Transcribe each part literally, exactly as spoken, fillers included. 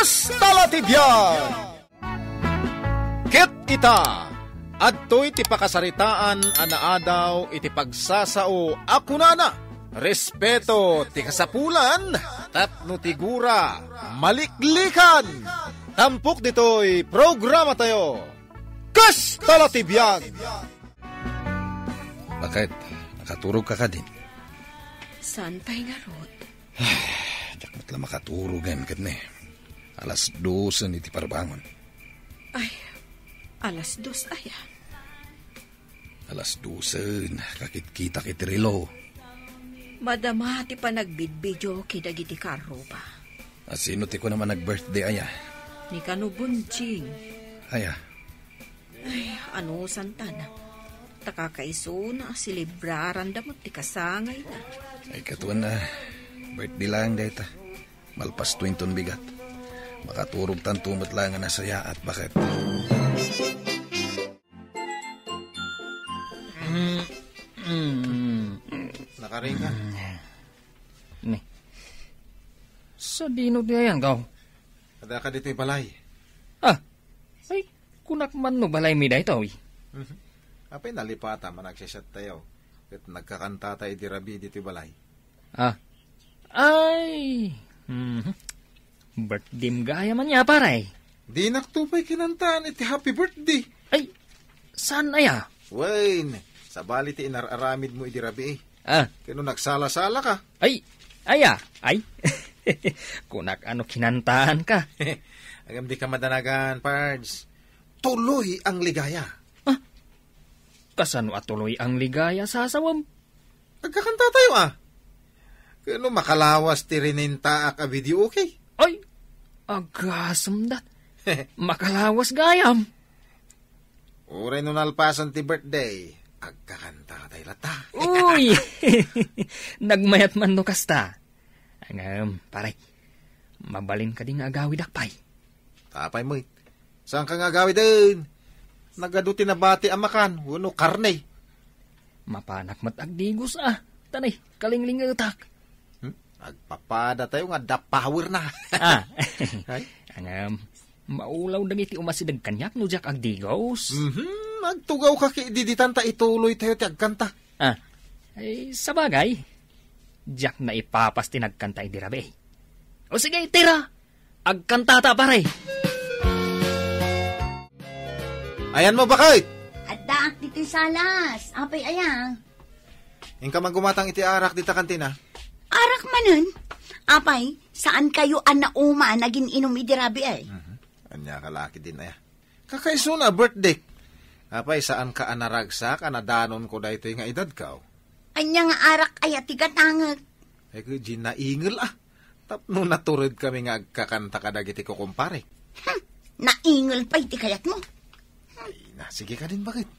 Kasta la ti biag! Ket ita, adtoy ti pakasaritaan a naadaw iti pagsasao a kunana, "Respeto ti kasapulan, tapno ti gura, maliklikan." Tampok ditoy programatayo, Kasta la ti biag! Bakit? Nakaturog ka kadin? Saan pay ngarud? Diak met la makaturog, em, ket ne. Alas dosen iti parbangon. Ay, alas dos aya? Alas dosen, kakitkitak iti relo. Madama ti panagbidbideo kadagiti karruba. A, sino ti kunam a nag-birthday aya? Ni Kano Bunjing. Aya? Ay, ano, Santana? Ta kakaisuna, selebraranda met ti kasangayna. Ay, katuan a, birthday lang dayta. Malpasto inton bigat. Makaturog tanto met lang a nasayaat, baket. Mm, mm. Nakaring ka? Ne. Sadino ti ayankaw? Adda ka ditoy balay. Ah, ay, kunak man no balaymi daytoy. Mhm. Apay nalipata man agsiasiattayo, ket nagkakantata idi rabii ditoy balay. Ah. Ay! Mhm. Birthdayem gayam aya, pare. Dinak to pay kinantaan iti happy birthday. Ay, saan aya? Wen, sabali ti inar-aramidmo idi rabii. Ah. Ket no nagsala-sala ka. Ay, aya, ay. Kunak ano kinantaan ka. Agam di ka madanagan, Pards. Tuloy ang ligaya. Ah, kasano a tuloy ang ligaya, sasawem? Agkakantatayo, ah. Ket no makalawas ti rinintaak a video, okay? Ay, agasem dat. Makalawas gayam. Uray no nalpasen ti birthday, agkakantatay latta. Uy! Nagmayat man no kasta. Ngem, pare, mabalin kadi nga agawidak pay? Apay met? Saan ka nga agawiden? Nagadu ti nabati a makan, wenno karne. Mapanak met agdigos, ah. Tanay, kalinglingetak. Hmm? Agpapadatayo nga adda power na. Ah. Ay? Ngem, maulaw dagiti umasideg kaniak no diak agdigos. Mhm, agtugaw ka ki diditan ta ituloy tayo ti agkanta. Ah. Ay, sabagay. Diak naipapas ti nagkanta idi rabii. O sige, tira. Agkantata, pare. Ayanmo, baket? Addaak ditoy salas. Apay aya? Inka man gumatang iti arak dita kantina. Arak manen? Apay, saan kayo a nauman a gin-inum idi rabii ay? Mhm. Ania ka la ketdin aya? Kakaisuna a birthday. Apay, saan ka a naragsak a nadanonko daytoy nga edadko? Ania nga arak aya ti gatangek? Ay, ket di naingel, ah. Tapno natured kami nga agkakanta kadagiti kukumpare. Hmm, naingel pay ti kayatmo. Ay, na, sige kadin, baket.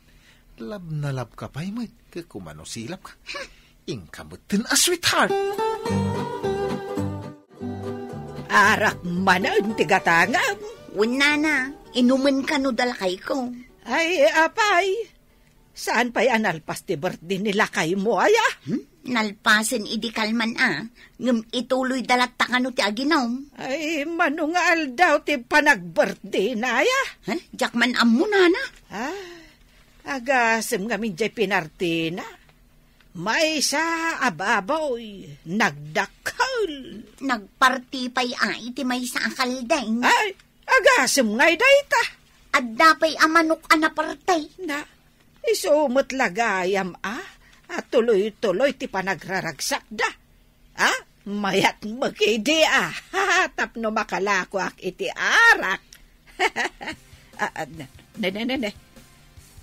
Love na love ka pay met, ket kumano silap ka. Hmm, inka metten a sweetheart. Arak manen ti gatangem. Wen, nana, inumen kano da lakayko. Ay, apay, saan pay a nalpas ti birthday ni lakaymo, aya? Hmm? Nalpasen idi kalman a, ngem ituloyda latta kano ti aginum. Ay, mano nga aldaw ti panag-birthday na, aya? Huh? Diak man ammo, nana. Ah, agasem ngamin jay pinartina. Maysa a baboy, nagdakkel. Nagparti pay a iti maysa a kaldeng. Ay, agasem ngay dayta. Adda pay a manok a naparti. Na, isu met la gayam a, a tuloy-tuloy ti panagraragsakda. Ah, mayat met idi a, tapno makalakoak iti arak. Ah, ah, ne, ne, ne, ne.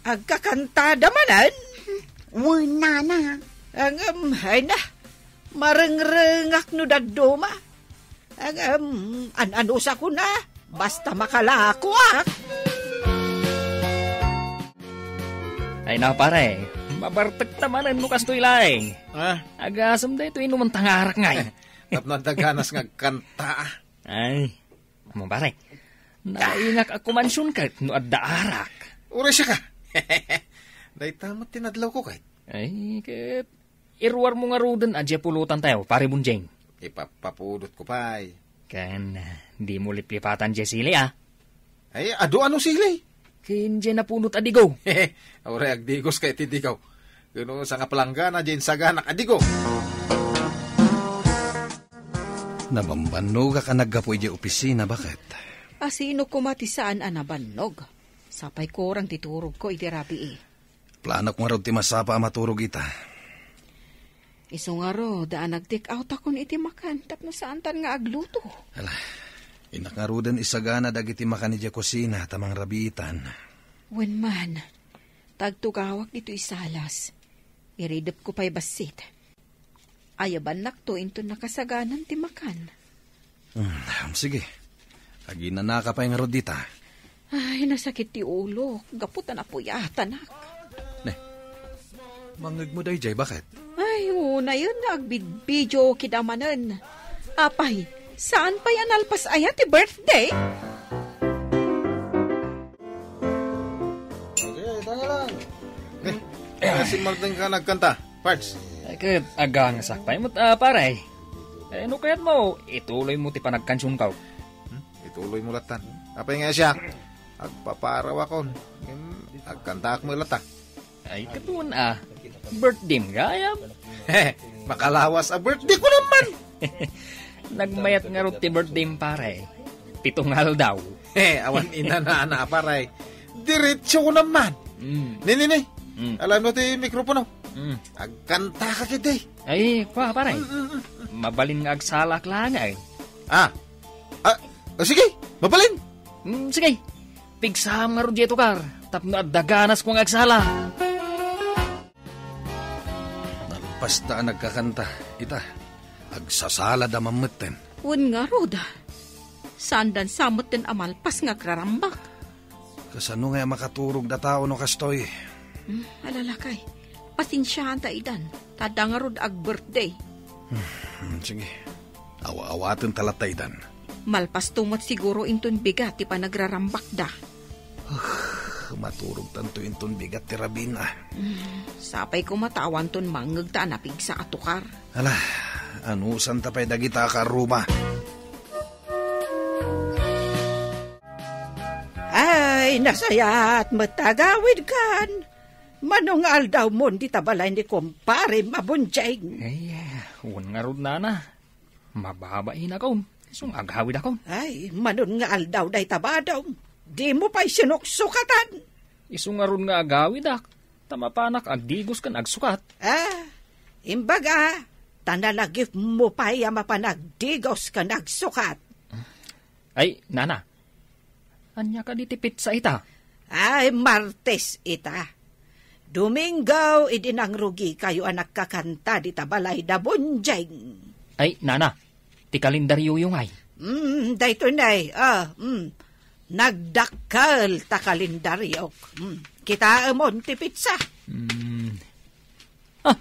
Agkakantada manen? Wen, nana. Ngem, ay na, marengrengak no dadduma. Ngem, an-, ano sakuna? Basta makalakoak. Ay na, pare, mabartekta manen no kastoy laeng. Ah? Agasem daytoy inumen ta nga arak ngay. Tapno adda ganas nga agkanta, ah. Ay, amo, pare, naingak a kumansion ket no adda arak. Uray siaka. Dayta met ti nadlawko ket. Ay, ket iruarmo ngaruden a diay pulutan tayo, pare Bunjing. Ipapapudotko pay. Ken, dimo liplipatan diay sili, a? Ay, adu a no sili? Ken diay napunot a digo. Uray agdigos ka iti digo. Ken no, sanga palanggana diay insaganak a digo. Nabambannogak a naggapu idiay opisina, baket? A sino koma ti saan a nabannog? Sapay kurang ti turogko iti rabii. Planok ngarud ti masapa a maturog ita. Isu ngarud a nag-take out akon iti makan tapno saantan nga agluto. Ala, innak ngaruden isagana dagiti makan idiay kusina ta mangrabiitan. Wen man, ta agtugawak ditoy salas. Iridepko pay bassit. Ayabannakto inton nakasaganan ti makan. Hmm, sige. Aginanaka pay ngarud dita. Ay, nasakit ti ulok gapu ta napuyatanak. Ne, mangngegmo daydiay, baket? Ay, unayen nga agbidbidio kidamanen. Apay, saan pay a nalpas aya ti birthday? Okay, ita nga lang. Ne, eh, simmardeng ka nagkanta, Pards. Ay, ket agangasak pay met, a, pare. Eh, no kayatmo, ituloymo ti panagkansionko. Hmm? Ituloymo lattan. Apay nga siak? Agpaparaw akon. Ngem, agkantaak met latta. Ay, ket wen a. Birthdayem gayam. Makalawas a birthdayko naman. Nagmayat ngarud ti birthdayem, pare. Pito nga aldaw. Awan inanana, pare. Diretso ko naman. Mm. Ni, ni, ni. Mm. Alam mo ti mikropono? Mm. Agkanta ka kiti. Ay, kua, pare. Mm, mm, mm. Mabalin nga agsalak laeng, eh. Ah. Ah, ah, sige, mabalin. Mm, sige. Pigsaam ngarud diay tukar, tapno adda ganasko nga agsala. Nalpasda a nagkakanta, ita, agsasalada man metten. Wen ngarud, saandan sa metten a malpas nga agrarambak. Kasano nga makaturog data no kastoy? Hmm, ala lakay, pasensiaanta idan, ta adda ngarud ag-birthday. Hmm, sige. Awa-awaten ta latta idan. Malpasto met siguro inton bigat ti panagrarambakda. Ah, maturogtanto inton bigat ti rabiina. Hmm, sapay koma ta awanton mangngegta a napigsa a tukar. Ala, anusanta pay dagita a karruma. Ay, nasayaat met ta agawidkan. Mano nga aldawmon dita balay ni kumparem a Bonjing? Ay, wen ngarud, nana. Mababainak, isu nga agawidakon. Ay, mano nga aldaw dayta badom. Dimo pay sinuksukatan. Isu ngarud nga agawidak, ta mapanak agdigos ken agsukat. Ah, imbaga, ta nalagipmo pay a mapan agdigos ken agsukat. Ay, nana, ania kadi ti petsa ita? Ay, Martes ita. Domingo idi nangrugikayo a nagkakanta dita balay da Bonjing. Ay, nana, ti kalendarioyo ngay? Mm, daytoy ne, ah, mm. Nagdakkel ta kalendariok. Mm. Kitaemon ti petsa. Mm. Ah,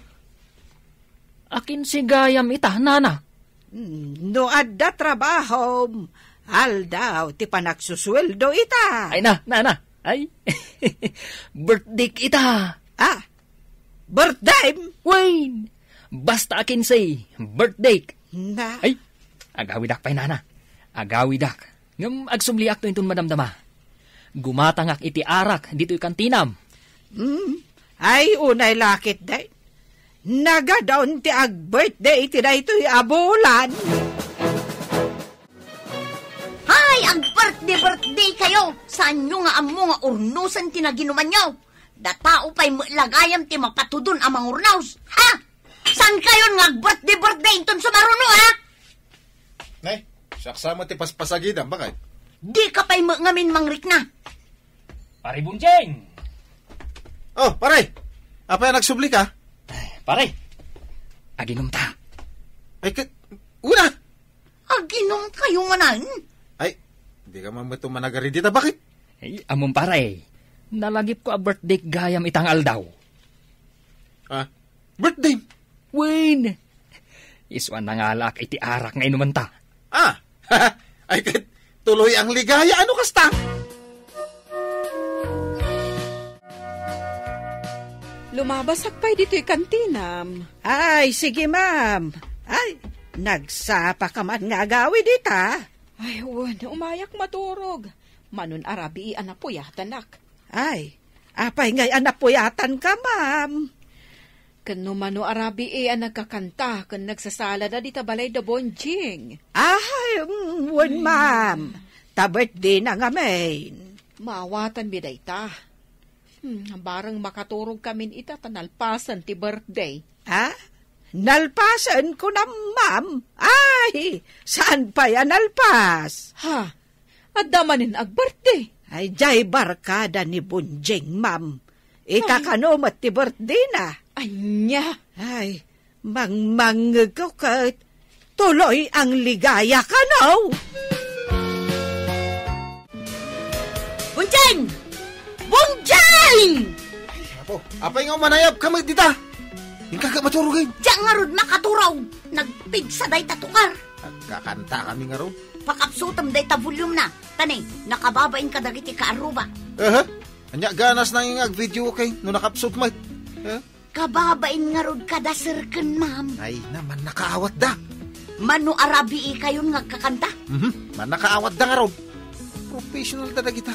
akin si gayam ita, nana? Hmm, no adda trabahom, aldaw ti panagsusueldo ita. Ay na, na, na. Ay, birthday ita. Ah, birthday? Wen, basta a kinse, birthday. Na? Ay, agawidak pay, nana. Agawidak. Ngem agsubliakto inton madamdama. Gumatangak iti arak ditoy kantinam. Hmm? Ay, unay lakit, day. Nagadon ti ag-birthday iti daytoy a bulan. Hay, ag-birthday-birthday kayo! Saanyo nga ammo nga urnosen ti naginumanyo? Datao pay met la gayam ti mapatudon a mangurnos. Ha? Saan kayon nga ag-birthday-birthday inton sumaruno, ha? Nay, siak sa met ti paspasagidam, bakay? Di ka pay met ngamin mangrikna. Pare Bonjing! Oh, pare! Apay a nagsubli ka? Ay, pare, aginom ta. Ay, ka, una! Aginom kayo manan? Ay, di ka man meto managari dita, bakit? Ay, ammom, pare, nalagipko a birthday gayam ita nga aldaw. Ah, birthday? Wen, isu a nangalaak iti arak nga inumenta. Ah, ay ket tuloy ang ligaya, ano kasta? Lumabasak pay ditoy kantinam. Ay, sige, ma'am. Ay, Nagsapaka man nga agawid ita? Ay, wen, umayak maturog. Manon a rabii a napuyatanak. Ay, apay ngay a napuyatanka, ma'am? Ken no mano a rabii a nagkakanta ken nagsasalada dita balay da Bonjing. Ay, mm, wen, ma'am. Ta birthday na ngamin. Maawatanmi dayta. Hmm, bareng makaturog kamin ita ta nalpasen ti birthday. Ha? Nalpasen, kunam, ma'am? Ay, saan pay a nalpas? Ha? Adda manen ag-birthday? Ay, jay barkada ni Bonjing, ma'am. Ay. Ikakano met ti birthday na? Ania? Ay, mangmangngegko ket tuloy ang ligaya kano. Bonjing! Bonjing! Apo, apay nga umanayab ka met dita? Inka ka maturogen. Diak ngarud makaturog. Nagpigsa dayta tukar. Nagkakanta kami ngarud. Pakapsutem dayta volume na. Tani, nakababain kadagiti kaarruba. Aha. Ania ganas nangingag video kay no nakapsut met. Ha? Kababain ngarud kada serken, ma'am. Ay, na, mannakaawatda. Mano a rabii kayon nga agkakanta? Mhm, mannakaawatda ngarud. Professional ta dagita.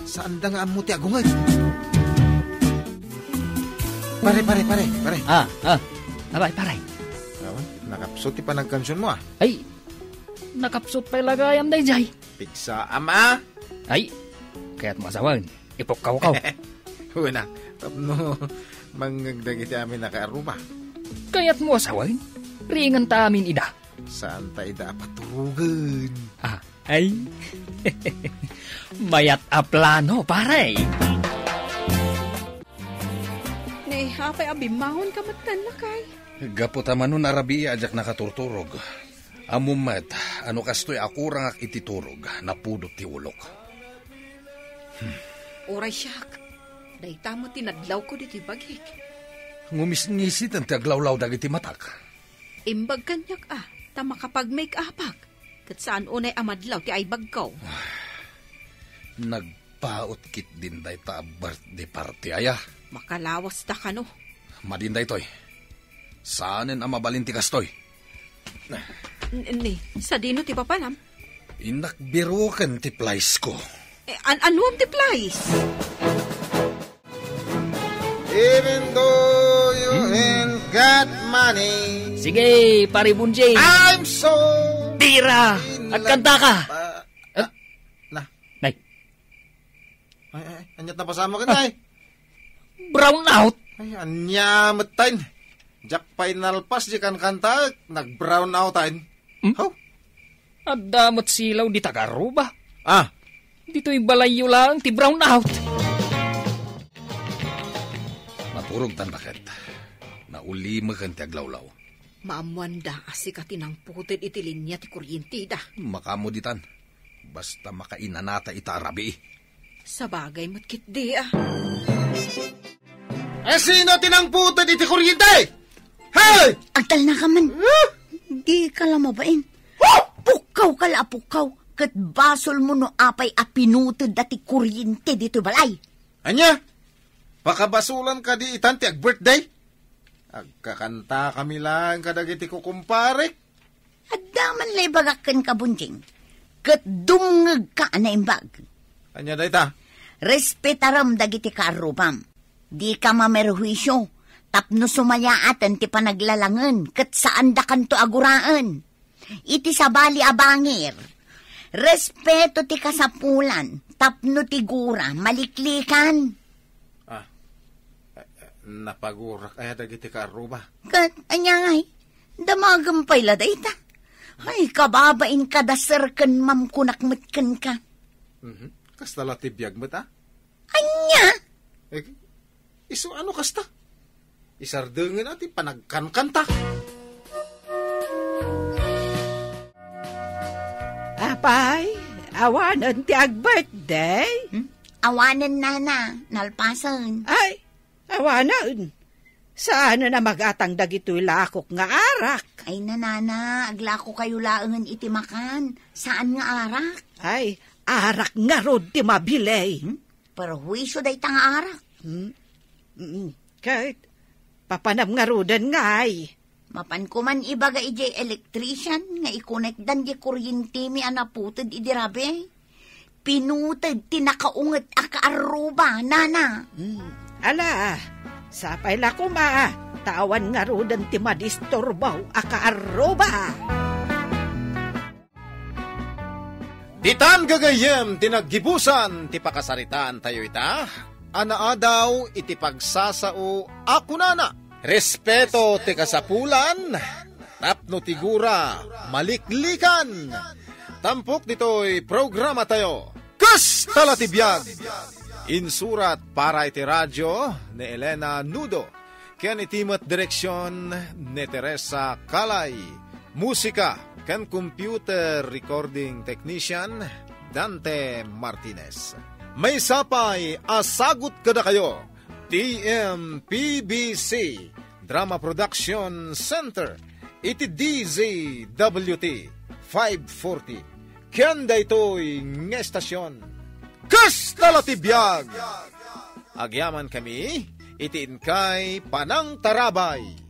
Saanda nga ammo ti agungay. Pare, pare, pare, pare. Ah, ah. Abay, pare. Awan, nakapsut ti panagkansionmo, ah. Ay, nakapsut pay lagayam dayjay. Pigsaam, ah. Ay, kayatmo a sawen, ipukkawko. Wen a, tapno mangngeg dagiti amin a kaarruba. Kayatmo a sawen, ringan ta amin ida. Saan ta ida a paturogen? Ah, ay. Mayat a plano, pare. Ni, apay a bimmangonka met, lakay? Gapu ta mano a rabii a diak nakaturturog. Ammom met a no kastoy a kurangak iti turog, napudot ti ulok. Uray siak, dayta met ti nadlawko ditoy bagik. Ngumisngisiten ti aglawlaw dagiti matak. Imbag kaniak a, ta makapag-make-upak, ket saan unay a madlaw ti aybagko. Nagpaut ketdin dayta a birthday party aya. Makalawasta kano. Madin daytoy. Saanen a mabalin ti kastoy. N-, ni, sadino ti papanam? Innak biroken ti plies ko. Eh, an-, anuam ti plies? Even though you Hmm? ain't got money, Sige, pare Bunjing. I'm so Tira! in Agkanta love. ka! Ah, Eh? ah, na. Nay. Ay, ay, ay, aniat napasama ka, Ah. Nay? Brown out. Ay, ania met tayn. Diak pay nalpas di kankanta, nag-brown out tayn. Hmm? Haw? Adda met silaw di taga-Aruba. Ah. Ditoy balayyo laeng ti brown out. Maturog tan baket. Naulimeken ti aglawlaw. Maammoanda a sika ti nangputed iti linia ti kuryenteda. Makaammo ditan. Basta makainanata ita a rabii. Sabagay met ketdi, a. Eh, sino ti nangputed iti kuryente? Hey! Agtalnaka man. Huh? Dika la mabain. Huh? Pukkaw ka la a pukkaw, ket basolmo no apay a pinutedda ti kuryente ditoy balay. Ania? Pakabasolan kadi itan ti ag-birthday? Agkakanta kami laeng kadagiti kukumparek. Adda man la ibagak kenka, Bunjing, ket dumngegka a naimbag. Ania dayta? Respetarem dagiti kaarrubam. Dika mamerhuisio tapno sumayaaten ti panaglalangen ket saandakanto a guraen. Iti sabali a bangir, respeto ti kasapulan tapno ti gura maliklikan. Ah, eh, eh, napagurak aya dagiti kaarruba. Ket ania ngay? Damagem pay la dayta. Ay, kababain kada serken, ma'am, kunak met kenka. Mhm. Kasta la ti biag met, a? Ania? Eh, isu ano kasta? Isardengen a ti panagkankanta. Apay, awanen ti ag-birthday? Hmm? Awanen, nana, nalpasen. Ay, awanen. Saan a magatang dagitoy lakok nga arak? Ay, nanana, aglakokayo laengen iti makan. Saan nga arak? Ay, arak ngarud ti mabilin. Hmm? Perhuisyo dayta nga arak. Hmm? Mm, ket, papanam ngaruden ngay. Mapanko man ibaga idiay electrician nga ikonekdan diay kuryentemi a naputed idi rabii. Pinuted ti nakaunget a kaarruba, nana. Hmm. Ala, sapay la koma, ta awan ngaruden ti madisturbo a kaarruba. Ditan gagayyem ti naggibusan ti pakasaritaantayo ita, a naadaw iti pagsasao a kunana, respeto ti kasapulan, tapno ti gura maliklikan. Tampok ditoy programatayo, Kasta la ti biag! Insurat para iti radio ni Elena Nudo, ken iti met direksion ni Teresa Calay. Musika ken computer recording technician, Dante Martinez. Maysa pay a sagut kadakayo, T M P B C, Drama Production Center, iti D Z W T five forty. Ken daytoy nga estasion, Kasta la ti biag! Agyamankami iti inkay panangtarabay.